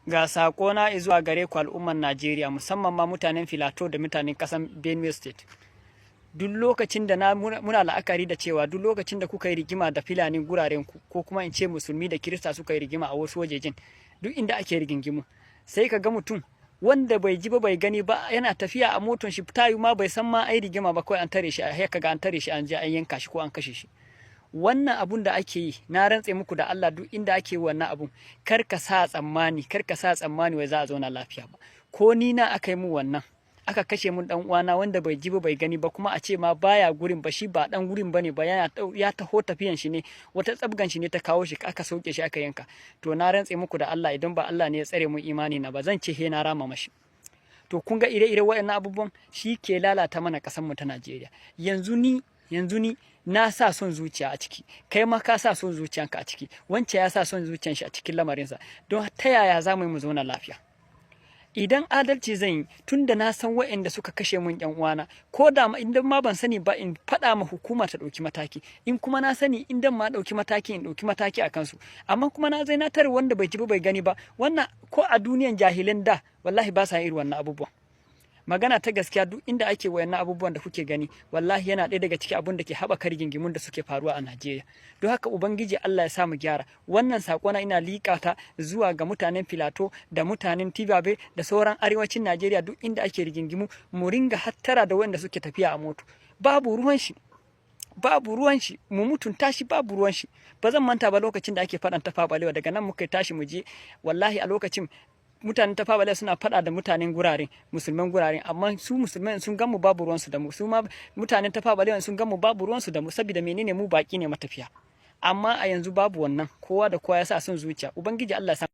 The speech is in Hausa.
Ga saƙona zuwa gare ku, al'ummar Najeriya, musamman ma mutanen Filato da mutanen ƙasar Benue State. Duk lokacin da na muna la'akari da cewa duk lokacin da kuka yi rigima da Filanin guraren ku, ko kuma in ce Musulmi da Kirista suka yi rigima a wasu wajejin, duk inda ake rigingimu, sai ka ga mutum wanda bai ji ba bai gani ba yana tafiya a moton shi, tayu ma bai san ma ai rigima ba, kawai an tare shi, a kaga an tare shi, an je an yanka shi ko an kashe shi. Wannan abun da ake yi, na rantse muku da Allah, duk inda ake wannan abun, kar ka sa tsammani, kar ka sa tsammani wai za a zauna lafiya ba. Ko ni na aka yi mu wannan, aka kashe mun dan uwana wanda bai ji ba bai gani ba, kuma a ce ma baya gurin ba, shi ba dan gurin bane ba, yana ya taho tafiyan shi ne, wata tsabgan shi ne ta kawo shi, aka sauke shi aka yanka, to na rantse muku da Allah, idan ba Allah ne ya tsare mun imani na ba, zan ce he na rama mashi. To kun ga ire-ire waɗannan abubuwan shi ke lalata mana ƙasar mu ta Najeriya. Yanzu ni na sa son zuciya a ciki, kai ma ka sa son zuciyanka a ciki, wancan ya sa son zuciyan shi a cikin lamarinsa. Don ta yaya za mu yi mu zauna lafiya? Idan adalci zan yi, tun da na san waɗanda suka kashe mun yan uwana, ko da idan ma ban sani ba, in faɗa ma hukuma ta ɗauki mataki. In kuma na sani, idan ma ɗauki mataki, in ɗauki mataki a kansu. Amma kuma na zai na tare wanda bai ji ba bai gani ba, wannan ko a duniyan jahilan da wallahi ba sa irin wannan abubuwan. Magana ta gaskiya, duk inda ake wayannan abubuwan da kuke gani, wallahi yana ɗaya daga cikin abun da ke haɓaka rigingimun da suke faruwa a Najeriya. Don haka Ubangiji Allah ya sa mu gyara. Wannan sako na ina liƙa ta zuwa ga mutanen Filato da mutanen Tibabe da sauran arewacin Najeriya, duk inda ake rigingimu, mu ringa hattara da wanda suke tafiya a moto. Babu ruwan shi, babu ruwan shi, mu mutunta shi, babu ruwan shi. Ba zan manta ba lokacin da ake faɗan Tafawa Balewa, daga nan muka tashi mu je. Wallahi a lokacin mutanen Tafawa Balewa suna faɗa da mutanen guraren, Musulman guraren, amma su Musulman sun gan mu babu ruwansu da mu, su ma mutanen Tafawa Balewa sun gan mu babu ruwansu da mu. Saboda menene? Mu baki ne matafiya. Amma a yanzu babu wannan, kowa da kowa ya sa son zuciya. Ubangiji Allah ya sa